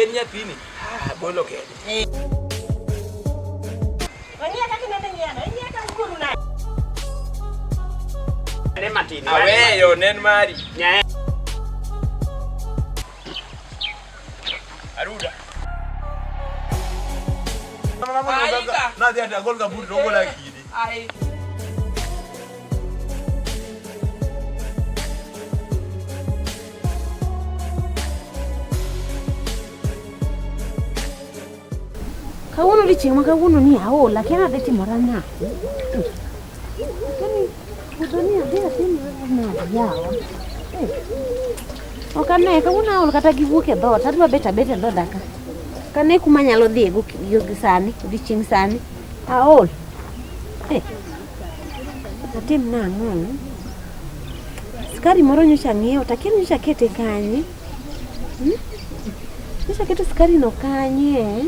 en nyathini. Ah, bolo kende. Wang'iya kaka inende ng'iyano, ing'iya ka wuoru nade? Ne matin. Aweyo nen mari. Nyae. Aruda. Nadhi ati agol kaburi to ogola kidi. Ai. Kawuono odiochieng' ma kawuono ni aol, akia ni adhi timora nade. Lakini puodho ni adhi atimra nade yawa. Eh, Ok ane, kawuono aol kata gi wuok e dhoot, adwa bet abeta e dhoda ka. Ok ane kuma anyalo dhiye gi sani, odiochieng' sani. Aol. Eh, atim nang'o? Skari moro nyocha ang'iewo, to akia ni nyocha akete kanye. Hmm? Nyocha aketo skari no kanye?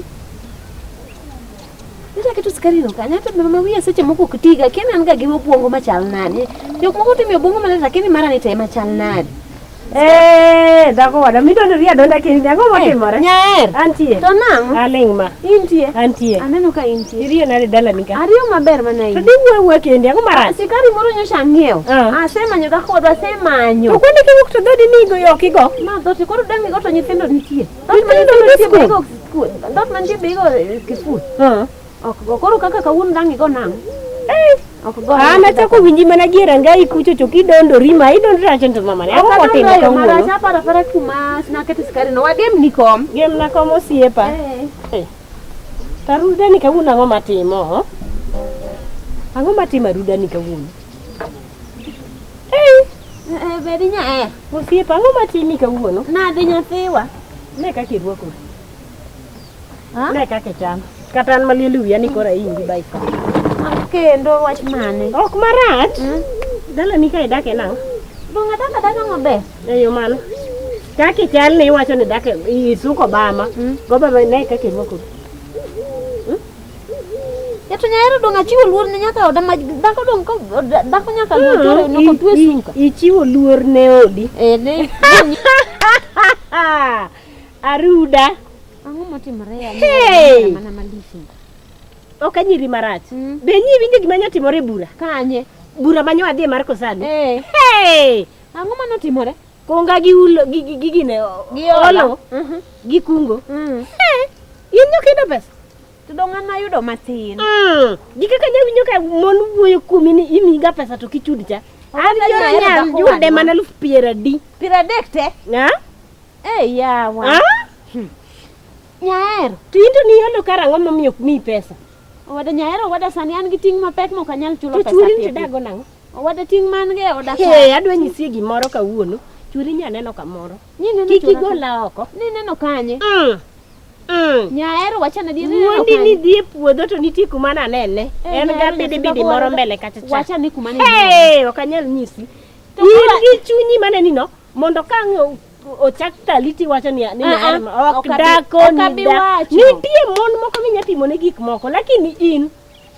Nyocha aketo skari no kanye? Hata mama wiya seche moko ok tiga, akia ni an ga gi obwongo machal nade. Jok moko to imiyo obwongo maler, to akia ni mara ni to ema chal nade. Eh, dhako wada midondori adonda kendi ang'o motimore? Nyaer. Antie. To nang'o? Aling' ma. Intie. Antie. Aneno ka intie. Iriyo nade dalani ka? Ariyo maber mana To in. diwuoyo wuoya kendi ang'o marach? Sikari moro nyocha ang'iewo. Ah. Asemanyo dhako wadwa asemanyo. To kuonde kiwuok to dhodi ni igo ok igo. Ma dhoot koro dang' igo to nyithindo nitie. Dhoot ma Nyithindo nyithindo dhi nitie be skul? igo skul. Dhoot mantie be igo kiful. Ah. Ok go. Koro kaka kawuono dang' igo nang'o? Eh. Ok go. An achako winji mana gie rangayi kucho to kidondori ma idondori acho to mama ne ang'o motimo kawuono? Marach aparo apara kuma naketo sukari no. Wagem ni kom. Gemna kom osiepa. Eh. To aruda ni kawuono ang'o matimo? Ang'o matimo aruda ni kawuono? Eh, Eh, bedi nyaer. osiepa ang'o matimi kawuono? Nade nyathiwa? Ne kaka irwakori. Ha? Ne kaka ichal. Kata an maliel wiya ni koro ahingi by far. Kendo wach mane? Ok marach. Mm. Dalani ka idak e nang'o? Donge adak adaka maber? E yo mano. Kaka ichal ni iwacho ni dak e- isuko bama. Mm. Go bama ne kaka irwakori. Ya to nyaero dong achiwo luor ne nyaka oda ma dhako dong ko dhako nyaka luor chwore Mm, no kotwe suka. Ichiwo luor ne odi. Eh ne. Aruda. Ang'o motimore ya? Hey! Mana malich. Ok anyiri marach. Mm. Be nyi winjo gima nyotimore e bura? Kanye? Bura ma nyowadhie mar Kosani. Eh. Hey! Ang'o manotimore? Kunga gi ulo gi gi gi gine Gi hola. olo Mhm. gi kungo. Mm. In nyokiyudo pesa? To dong an ayudo matin. Mm. Gi kaka nyawinjo ka mon wuoyo kuomi ni imiga pesa to kichud cha. An Owada joro nyaero nyal dhako yude wadwa. mana 80,000. 30 te. Ha? Eh yawa. Ha? Nyaero. To in to niolo kar ang'o momiyo ok miyi pesa? Owada nyaero owada sani an gi ting' mapek mok anyal chulo To pesa. chwori ni piyo to piyo. dago nang'o? Owada ting' man go e oda ka. Hey, adwa nyisie gimoro kawuono. Chwori nyaneno kamoro. Nineno Kik chwora ka- igola oko. Nineno kanye? Mm. Mm. Nyaero wachana adier nineno Wuondi ni kanye? dhi e puodho to nitie kuma nanene. Eh, En nyaero ga nyathi bidi bidi dhako moro owada- mbele kacha cha. Wacha ni kuma nineno. Hey, ok anyal nyisi. To In koro- gi chunyi maneni no mondo ka ang' ochak tali tiwacho ni ni Ah, ah, nyaero ma- ok ok abi- dako ok ni abi da. wacho. Nitie mon moko minya pimo ne gik moko lakini in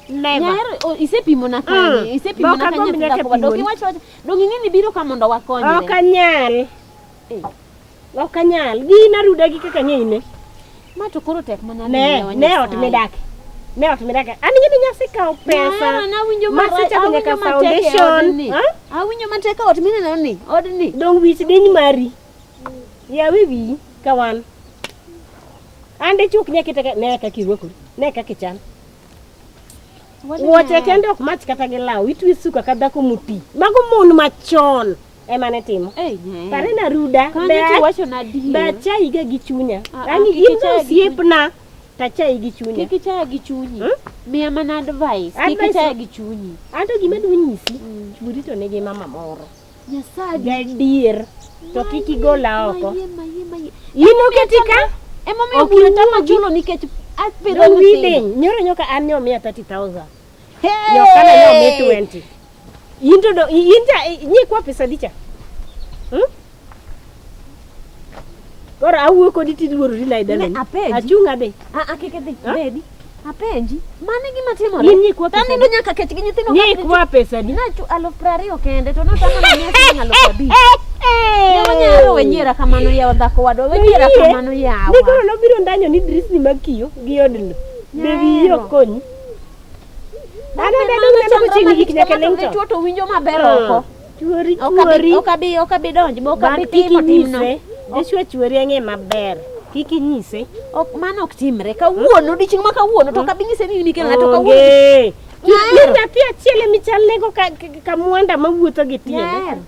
never. Nyaero o, isepimo na kanye? Mm. Isepimo na Bok agomb kanye nyaka dhako wadwa? Ok pimoni. iwach wach. Dong ing'e ni biro ka mondo wakonyre. Ok anyal. Eh. Ok anyal. Gin aruda gi kaka ng'eyne. Ma to koro tek mana Ne, ni ne ot midake. Ne ot midake. An ing'e ni nyasi kawo pesa. Nawinjo Masechako nyaka foundation. Ha? Awinjo matek e ot mineno ni odni. Dong wich diny mari. Yawe wiyi ka wan. An dichwo ok nyal keta ka ne kaka irwakori. Ne kaka ichal. Wuoche kende ok mach kata gi law. Itwe suka ka dhako moti. Mago mon machon ema ne timo. Eh, nyaero. Pare na ruda. Kanyo Be to iwacho na adier. be achayiga gi chunya. Ah, ah, An kik in ichaya gi osiepna to achayi gi chunya. Kik ichaya gi chunyi. Hmm? Miya mana advice. Kik Advice- ichaya gi chunyi. An to gima adwa nyisi, chwori to nigi mama moro. Nyasaye. Gadier. To kik igola oko. Maye, maye, maye. In oketi ka? Emomiyo Ok bura tama iwuogi. chulo nikech apidho Dong wiyi nyithindo. diny. Nyoro nyoka an nyomiya 30,000. Hey! Nyokana nyomi 20. In to do in cha nyikwa pesa di cha. Hmm? Koro awuoyo kodi tiluorori na e dalani. Ne, apenji. Achung' adhi. Ah, ah, kik idhi. Ha? Bedi. Apenji, mano e gima timore. In nyikwa pesa Tanindo nyaka kech gi nyithindo. Nyikwa pesa di. Nachu 20,000 kende to notama na miya siling 5,000. Yawa nyaro we nyiera kamano yawa dhako wadwa we nyiera kamano yawa. Ni koro nobiro ndanyo ni drisni mag kiyo gi odno. Be wiyi ok konyi. An ade dong neno kochiegni gik nyaka ling' to. Dichuo to winjo maber oko. Chuori chuori. Ok abi ok abi donj bo ok abi But kik timo timno. inyise. Joshua chuori ang'e maber. Kik inyise. Ok mano ok timre. Kawuono odiochieng' ma kawuono to ok abi nyise ni in ikelo to kawuono. Onge. Nyaero. Ni nyathi achiel emichalnego ka, ka, ka mwanda mawuotho gi tiende. Nyaero.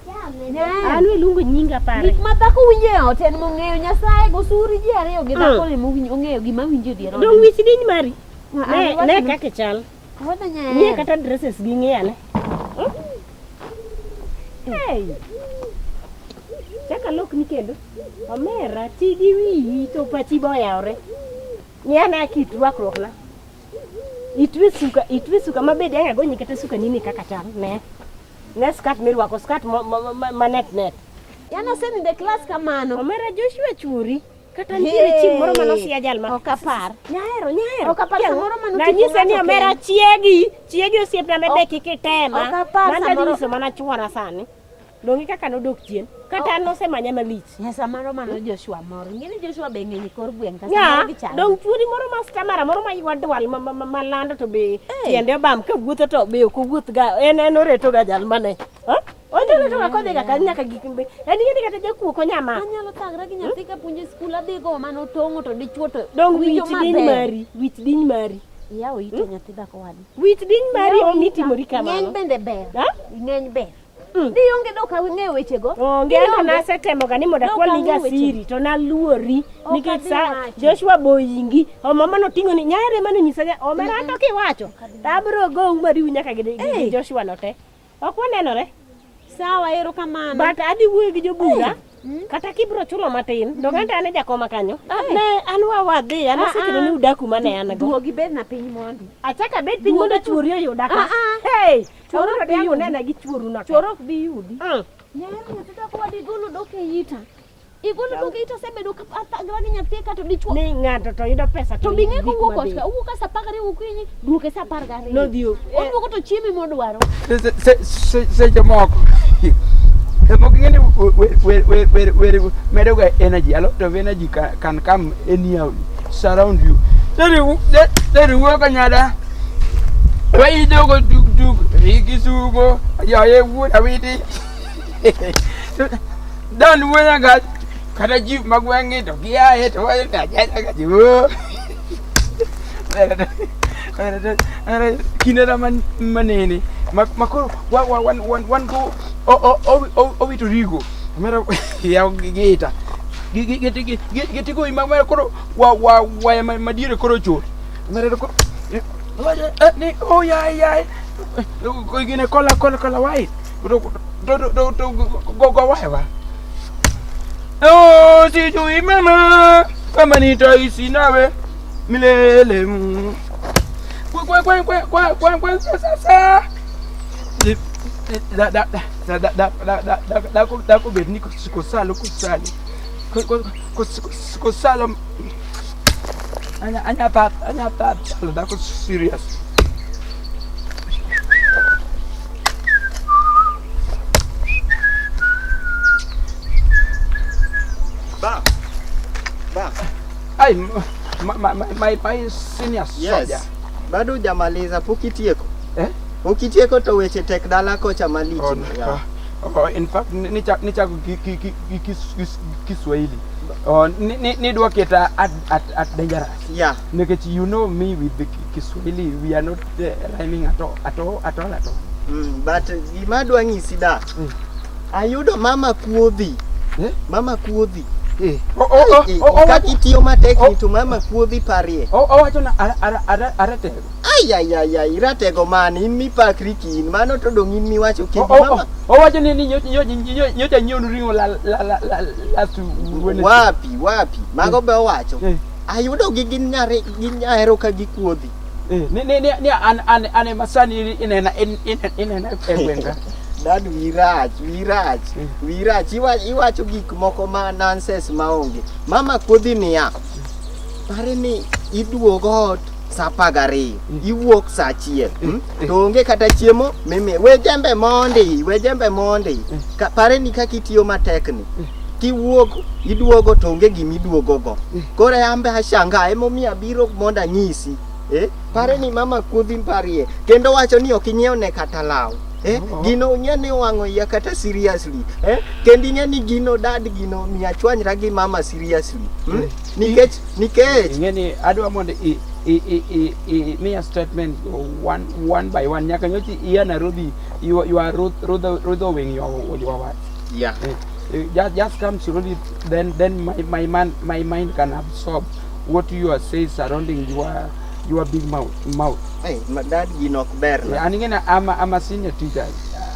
Nyaero. An iluongo nyinga pare. Gik ma dhako winjo e ot en mong'eyo Nyasaye gosuri ji ariyo gi dhako Mm. ema owinjo- ong'eyo gima winjo e dier ot. Dong wich diny mari. Ah, ah, Ne, iwacho ne ni- kaka ichal. Wuodha Ng'iye nyaero. kata dresses gi ng'iye ane. Hey. Chak alokni kendo. Omera, ti gi wiyi to pachi be oyawre. Ng'i ane kit rwakruokna. Itwe suka, itwe suka mabede ang' agonyi kata suka nini kaka chal. Ne. Ne skat mirwako, skat ma, ma, ma, ma net net. Yaani osenindo e klas kamano. Omera Joshua chuori. Kata nitiere chieng' moro mane osiya jal ma. Ok apar. Nyaero, nyaero. Ok apar, Kiang'o? samoro mano tipo Nanyise ni ng'ato omera kende. chiegi, chiegi osiepna mebe Ok- kik itema. ok apar Mano adhi samoro- nyiso mana chuora sani. Donge kaka nodok chien. Kata an nosemanya malich. Ya samoro mano Joshua moro. Ing'e ni Joshua be ng'eny e kor gweng' ka Nya, samoro gichal. dong chuori moro ma stamara moro ma ywa dwal ma, ma, ma, ma lando to be tiende obam ka wuotho to be ok owuoth ga en en oreto ga jal mane. Ha? Oreto ga kodhi ga kanyo nyaka gik be. En ing'e ni kata jakuo ok onya mako. Anyalo thagra gi nyathi ka puonjo e skul adhi go mano tong'o to dichuo to Dong winjo wich diny maber. mari, wich diny mari. Iyawo ite nyathi dhako wadu. Wich diny mari Iyawo omi ita. timori kamano. Ng'eny bende ber. Ha? Ng'eny ber. Mm. Di onge dok ang'eyo wechego. Onge anto nasetemo ga ni mondo Dok akwalni ga ang'e weche. siri to naluori Ok nikech abi sa wacho. Joshua boyingi omama noting'o ni nyare mane onyisa nya omera anto kiwacho to abiro gou mariwu nyaka gi, gi, gi Joshua no te. Ok wanenore Sawa erokamano. but adhi wuoyo gi jobura kata kibiro chulo matin dong anto an e jakoma kanyo ne an wa wadhi an Ah, asekelo ah. ni udaku mane an go Duogi bedna piny mondi. achak abed piny mondo chuori oyuda ka Ah, ah. hey Chuori chuoro ok bi diang' yudi. unena gi chuoru no te. Chuoro ok bi yudi. Mm. Nyaero nyathi dhako wadu igolo dok e ita. Igolo dok e ita osebedo ka athagra gi nyathi ka to dichuo. ni ng'ato to yudo pesa To bi ng'e gik kowuok ot madhi. ka owuok ka saa 12 okinyi duoke saa 12. Nodhi o- Oduogo to chiemo modwaro. Seche moko moko ing'e ni wer medo ga energy a lot of energy can come anyhow surround you seri wuok kanyada waidogo tuk tuk ri Kisumo yaye wuod Awiti dan wuoya ga kata ji mag gweng'ni to giaye to wacho ni ajaja ga ji wuo kinde na manene ma koro wan go owito rigo omera yaw gita gitigo ma koro waya madiere koro chot omera koro ni o yaye yaye gine kola kola kola wai to to go go waya wa oh sijui mama kama nitaishi nawe milele kwa kwa kwa kwa kwa kwa sasa da da da da da da da da da da ko bet ni ko salo ko salo ko ko ko salo anya anya pat anya pat salo da ko serious Ba. Ba. ai my my my my senior soldier Yes. Bado hujamaliza pok itieko. Eh? Pok itieko to weche tek dala kocha malich. Oh, Yeah. oh, in fact nichako Kiswahili. Oh, nidwa keta at dangerous. Yeah. Nikech you know me with the Kiswahili, we are not rhyming at all, at all, at all, at all. But gima adwa nyisi da. Ayudo mama kuodhi. Eh? Mama kuodhi. Eh. Oh, oh, oh, Eh, oh, oh, kaka itiyo matek oh. ni to mama kuodhi parie. oh, owacho na aratego. Ai ai ai ai iratego mane in mipakri kin mano to dong' in miwacho Oh, kendo oh, mama oh, owacho ni nyocha nyiewonu ring'o last Wednesday. wapi wapi mago be owacho. Eh. Ayudo gi gin nyare gin nyahero ka gikuodhi. Eh, ni an ema sani inena inena e gweng'a. Dad wirach, wirach, wirach. Iwacho gik moko ma nonsense maonge. Mama kuodhi niya, pare ni iduogo ot sa 12, iwuok sa 1. To onge kata chiemo mimi. We jembe mondi, we jembe mondi. Ka, pare ni kaka itiyo matek ni. Kiwuok iduogo to onge gima iduogogo. Koro ambe ashangaa emomiyo abiro mondo anyisi. Pare ni mama kuodhi parie kendo wacho ni ok inyiewne kata law. Gino ing'e ni owang'o iya kata seriously. Kendo ing'e ni gino dad gino miyo achwanyra gi mama seriously. Nikech ing'e ni adwa mondo i miya statement one by one nyaka nyochi iya Nairobi you are rudhowing your wife. Yeah. Just come slowly, then my mind can absorb what you are saying surrounding your big mouth. Hey, my dad gino ok ber na. And again, I'm a senior teacher.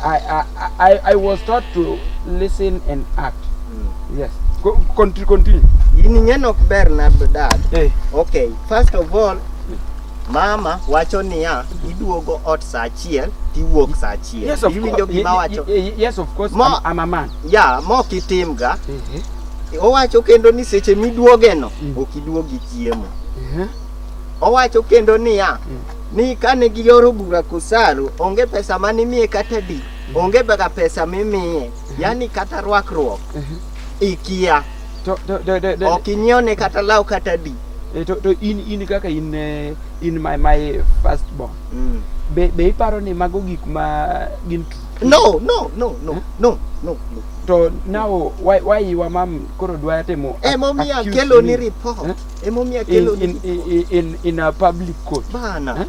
I was taught to listen and act. Yes. Continue. Gini ng'e ok ber na dad. Hey. Okay. First of all, mama wacho niya iduogo ot sa 1 tiwuok sa 1. Yes, of course. Yes, of course. I'm a man. Yeah, mok itimga. Owacho kendo ni seche miduogeno ok iduogi chiemo. Owacho kendo niya ni kane gioro bura Kusaru onge pesa manimiye kata di, onge baka pesa mimiye, yani kata rwakruok ikia. Ok inyiewne kata law kata di. To in kaka in my first born. Be iparo ni mago gik ma gin true? No. To now why your mom koro dwa temo emomiyo akelo ni report. Emomiyo akelo ni in a public court. Bana.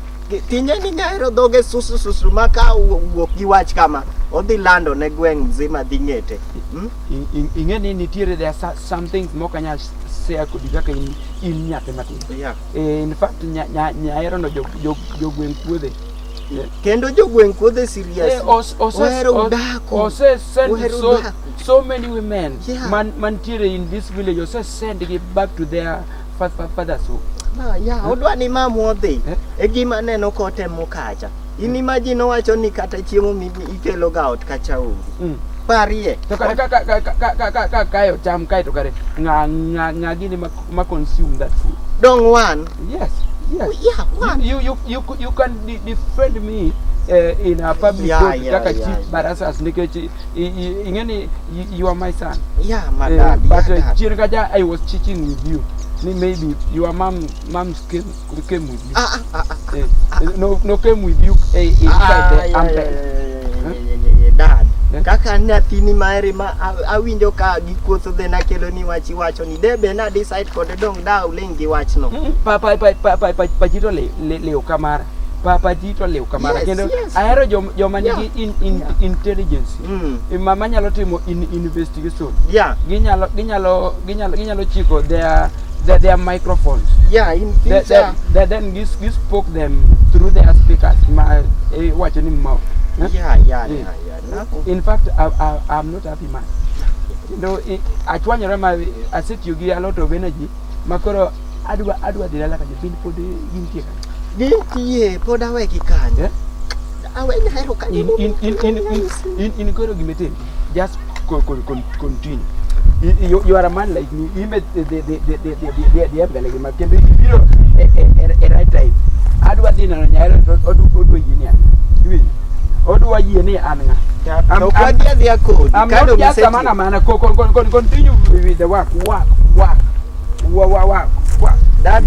Tinye ni nyaero dhoge susu ma ka owuok gi wach kama odhi lando ne gweng' mzima dhi ng'ete. Ing'e ni nitiere there are some things mok anyal share kodi kaka in nyathi matin. Yeah. In fact nyaero no jogweng' kuodhe. Kendo jogweng' kuodhe seriously. Ose send so many women mantiere in this village ose send gi back to their father's home. Yeah, odwa ni mamu odhi. E gima neno kotemo kacha. In imagine owacho ni kata chiemo mikelo ga ot kacha onge. Parie. To kare ka kayo cham kae to kare ng'a gini ma consume that food. Dong one. Yes. Yes. Yeah, one. You can defend me in a public court kaka chief barasas nikech ing'e ni you are my son. Yeah, my dad. But chien kacha I was cheating with you. Maybe your mom's came with you. No came with you inside the umbrella. Dad. Kaka nyathini maheri ma awinjo ka gikuotho then akelo ni wach iwacho ni debe na decide kode dong da uling gi wachno. Pachito leo kamara. Pachito leo kamara. Kendo ahero joma nigi intelligence. Mama nyalo timo investigation. Yeah. Ginyalo chiko their microphones. Yeah, in future. Then you spoke them through their speakers. Wacho ni mouth. Yeah. In fact, I'm not happy man. You know, achwanyora ma asetiyo gi a lot of energy. Makoro adwa dhi dala kacha bin pod gintie kanyo. Gintie pod awegi kanyo. Awe nyaero kanyo. In koro gimetim. Just continue. You are a man like me. Ime the mbele gi makendo ibiro e right time. Adwa dhi neno nyaero odwa yie ni an. Iwinjo? Odwa yie ni an ng'a. I'm not just a man. Continue with the work. Dad,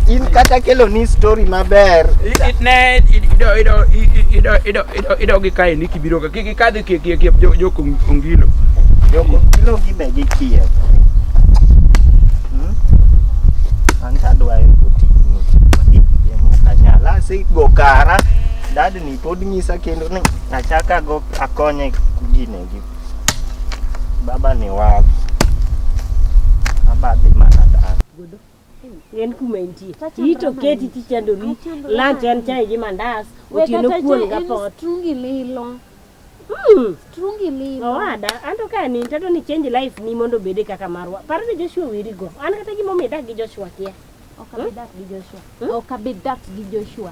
in kata kelo ni story maber. Ne ido gi kae ni kibiro ka kik ikadhi kiep jok ongilo. Jok ongilo gi be gikiep. An to adwa yudo tich ni anyal asego kara. Dad ni pod nyisa kendo ni achaka go akonye gine gi baba ni wadhi. Baba dhi mana dala. En kuma entie. Ito keti tichandori. Lunch en chai gi mandas. Otieno kuon gapot. Strungi lilo. Strungi lilo. Owada, anto ka ni tato ni change life ni mondo obede kaka marwa. Par ni Joshua weri go. An kata gimomiyo idak gi Joshua kia. Ok abi dak gi Joshua. Ok abi dak gi Joshua.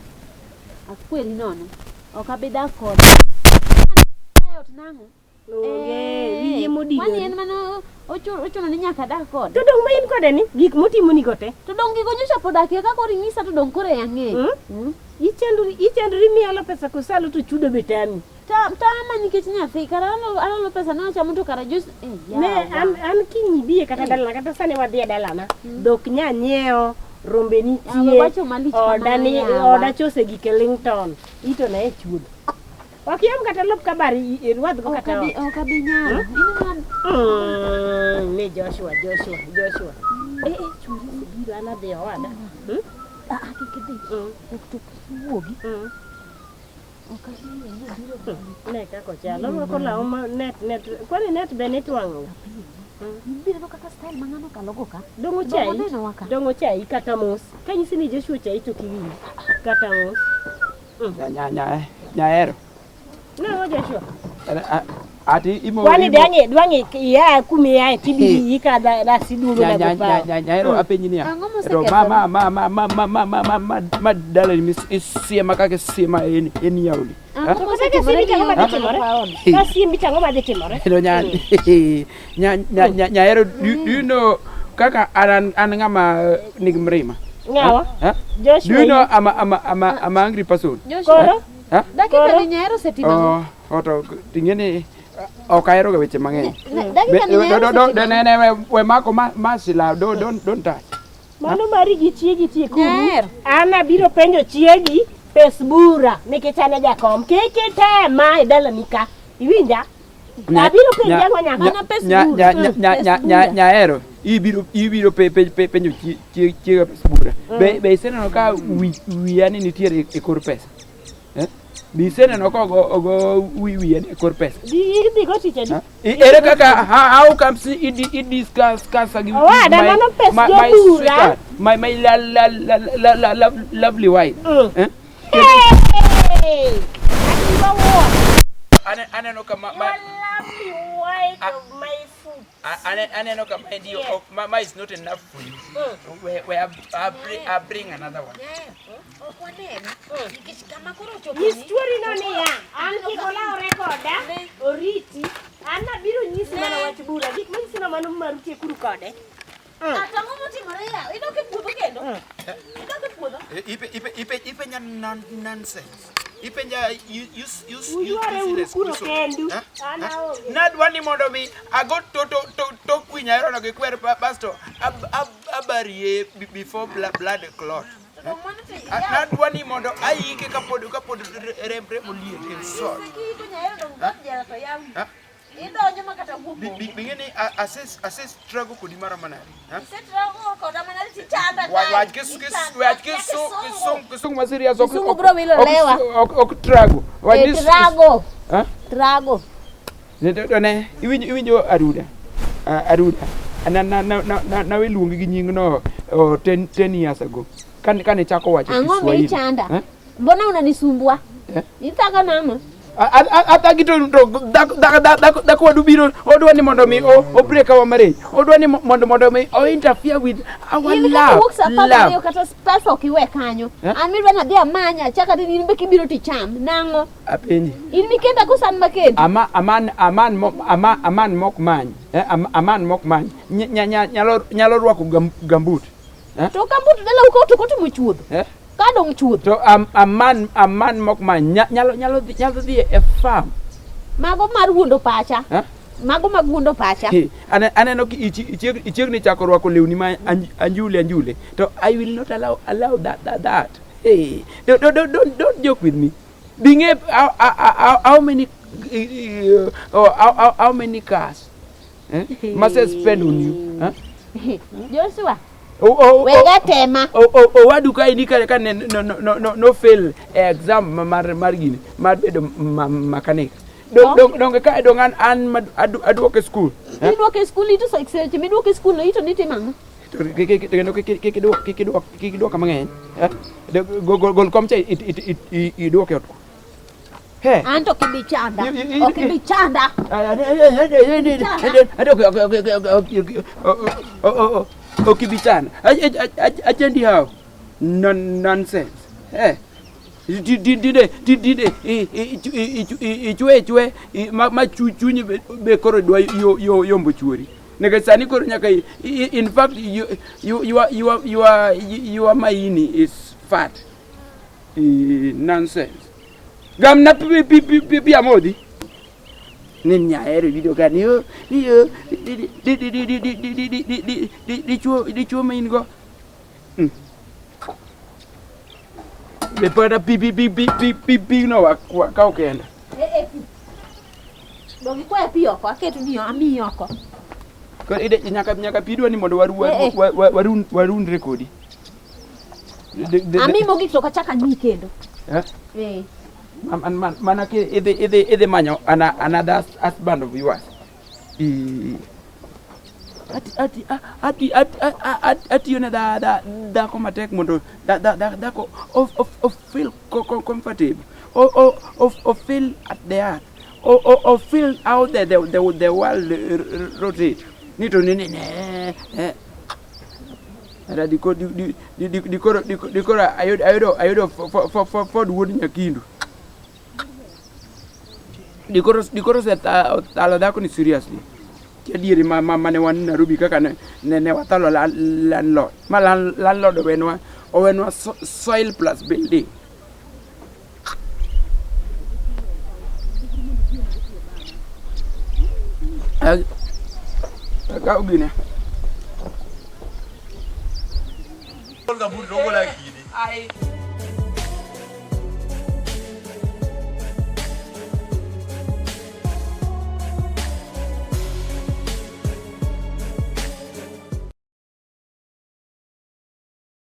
Akweri nono. Ok abi dak kode. Ot nang'o? Onge, wiye modinore. Kwani en mano Ochuno ni nyaka adag kode. To dong' ma in kode ni gik motimoni go te. To dong' gigo nyocha pod akia ka koro inyisa to dong' koro e ang'eyo. Mm? Mm. Ichandori miolo pesa kosalo to chudo be tami. Tama nikech nyathi kara alolo pesa ne achamo to kara jos eh, Ne yawa. an kiny ibiye kata dalana kata sani wadhi e dalana. Dhok nya nyiewo, rombe Yawa, nitie. wacho malich Oda kamano ni yawa. oda chose gi Killington. Ito na e chuodho. Ok iom kata lop kabar irwadh go Ok kata abi ot. ok abi nyalo. Ineno Ni Joshua, Joshua, Joshua. Eh, eh, chwori osebiro an adhi owada. Hmm? ah ah, kik idhi. Ok to kik iwuogi. Ok abi yie ni obiro. Ne kaka ochalo, orwako law ma net net. Kwani net be nitwang'o? Ibiro neno kaka style ma ng'ano kalogo ka. Dong' ochayi. Dong' onenowa ka. Dong' ochayi kata mos. Kanyisi ni Joshua ochayi to kik iwinj. Kata mos. Nyahero. Nang'o Joshua? Ati imo Kwani dang'e dwang'e iya kumiaye tibi ikadha dasiduogo Nya- nya- nago pawo. nya- Nyaero apenji niya. Ang'o To mosekethore? ma ma ma ma ma ma ma ma ma ma dala ni isiema kaka isiema en en yauli. Ang'o To kata mosetimore ka gi simi tang'o madhi yawa timore? paon? Ka simbi tang'o madhi timore? No nya nya nya nya nyaero do you know kaka an an ng'ama nigi mrima? Ng'awa? Eh? Joshua. Do you know I'm a, I'm a, I'm a, I'm a angry person? Joshua. Koro? Eh? Dakika ni nyaero osetimo ang'o? Oh, oh, to ting'e ni ok ahero ga weche mang'eny. Dakika ni Be- nyaero do- do- do- osetimo ne ne we- we mako ma masila don't don't don't touch. Mano mari gi chiegi tie kuru. Nyaero. An abiro penjo chiegi pes bura nikech an e jakom. Kik itema e dalani ka. Iwinja? Abiro penji ang'o nyako? Mana pes bura. Pes bura. Nyaero ibiro ibiro penjo chiega pes bura. Be iseneno ka wiya ni nitiere e kor pesa? Eh? Be iseneno ka ogo ogo wiya ni e kor pesa? Di idhi go tich adi? Ere kaka how comes i discuss kasa gi Owada, mano pes my jobura. sweetheart, my la la la la la la lovely wife. Eh? Hey! Adiwa wuon. Aneno ka ma You are lovely wife of my foot. Aneno ka ma ndio ma is not enough for you. We I bring another one. Ok wanene. Nikech kama koro ochopo Nyis ni. chuori no niya, an kik olawre koda, oriti, an abiro nyisi mana wach bura. Gik manyisi no mano maru tiekuru kode. Ata ang'o motimore ya? Idok e puodho kendo? Idok e puodho? Ipenja nonsense. Ipenja Uyware uru useless kuro question. kendu. Eh? An aonge. Nadwa ni mondo mi ago to to to to kwi nyaero no gi kwer basto abarie before blood clot. To dong' mano to yawa. Nadwa ni mondo ayike kapod kapod remb remo liet in salt. Nyise kiiko nyaero dong' dhood jela to yaw. Ha? Idonjo ma kata wuok onge. Bing'e ni ase struggle kodi mara manade. Isetrago koda mana ni tichanda kae. Wach Ichanda. wach Kia kisungu. kisungu ma serious ok Kisungu bro wilo lewa. ok trago. Wach Eh, ni trago. Ha? Trago. Ne to ne iwinjo iwinjo Aruda. Aruda. Na na na na nawe luongi gi nying no 10 years ago. Kane kane chako wacho Ang'o Kiswahili. michanda? Eh? Mbona unanisumbua? Eh? Ithaga nang'o? Athagi to dhako wadu biro odwa ni mondo mi o break our marriage. Odwa ni mondo mondo mi o interfere with our In kaka love. wuok sa apar gariyo Love. kata pesa ok iwe kanyo. Eh? An midwa ni adhi amanya achak adhi in be kibiro ticham. Nang'o? Apenji. In mikenda koso an makendo? Ama aman aman mo ama aman mok many. Eh, aman mok many. Nyalo nyalo rwako gambut. Eh? To kambut dalau ka to kotimo chuodho. Eh? Ka dong' chuodho. To aman aman mok many nyalo nyalo dhi nyalo dhi e farm. Mago mar wuondo pacha. Eh? Mago mag wuondo pacha. He, aneno ki ichiegni chako rwako lewni ma anjule anjule. To I will not allow that. Hey, don't joke with me. Bing'e how many how many cars must I spend on you? Huh? Joshua. Wega tema. Owadu ka ini ka ne no fail exam mar gini mar bedo mechanic. Donge ka dong an aduoke school. Iduoke school ito seche miduoke school no ito nitimo ang'o? Kendo kik iduoka mang'eny. Gol kom cha iduoke ot. He. An to ok ibi chanda. Ok ibi chanda. Ok ibi chanda. Achendi how? Nonsense. Eh. Dide dide ichwe ichwe ma chunyi be koro dwa yombo chuori. Nikech sani koro nyaka in fact your maini is fat. Nonsense. Gamna pi pi pi pi pi amodhi. Ni nyahero video ka ni yo ni yo di di di di di di di di di di di di dichuo dichuo ma in go. Be pada pi pi pi pi pi pi pi no wakaw kenda. Eh, eh, pi. Dog ikwaya pi oko, aketo ni amiyi oko. Koro ide nyaka nyaka pi dwa ni mondo waru Eh, eh. warun warundre kodi. Amiyi mogik to ok achak amiyi kendo. Eh? Eh. Mana ki idhi idhi idhi manyo another husband of yours. I ati ati ati ati atiyo ne dha dha dhako matek mondo dhako of feel comfortable of feel at the heart of feel how the world rotate. Ni to ni ne eh Ada diko di di di dikoro dikoro ayudo ayudo ayudo Ford wuod Nyakindu. Dikoro dikoro osethalo dhako ni seriously. Ki adieri ma mane wan Nairobi kaka ne ne wathalo landlord. Ma landlord owenwa owenwa soil plus building. Akaw gine. Gol gambut to ogola kidi. Ai.